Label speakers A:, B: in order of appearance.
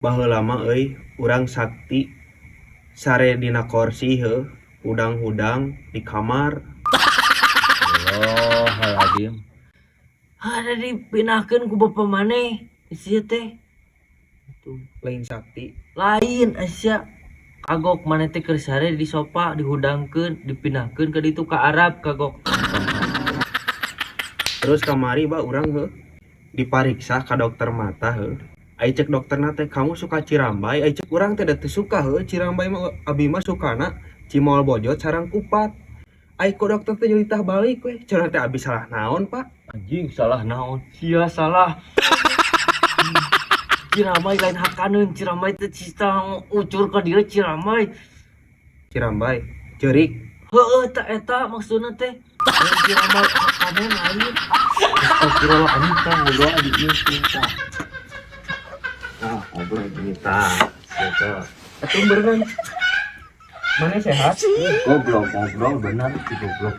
A: Baheula mah euy, urang sakti sare dina korsi heuh, hudang-hudang di kamar.
B: Astagfirullahaladzim.
C: Ada dipindahkeun ku bapa maneh sia teh.
A: Tuh, lain sakti.
C: Lain sia. Kagok maneh teh keur sare di sofa, dihudangkeun, dipindahkeun ka ditu ka Arab, kagok.
A: Terus kamari, Bah, urang heuh dipariksa ka dokter mata heuh. Ai cek dokterna teh, "Kamu suka cirambay?" Ai cek urang teh, "Da teu suka heuh cirambay mah, abi mah sukana cimol bojot sareng kupat." Ai ku dokter teh nyelitah balik we. Cenah teh abi salah naon, Pak?
B: Anjing, salah naon?
C: Sia salah. Cirambay lain hakaneun, cirambay teh cita ucur ka dieu cirambay.
A: Cirambay ceurik.
C: Heeh, tah eta maksudna teh. Lain cirambay hakaneun, lain.
B: Astagfirullah, anjing, tah ngobrol di ieu tah. Ah, ngobrol gini tah. Sia tah.
A: Atuh beneran. Mana sehat?
B: Goblok, ngobrol bener si goblok.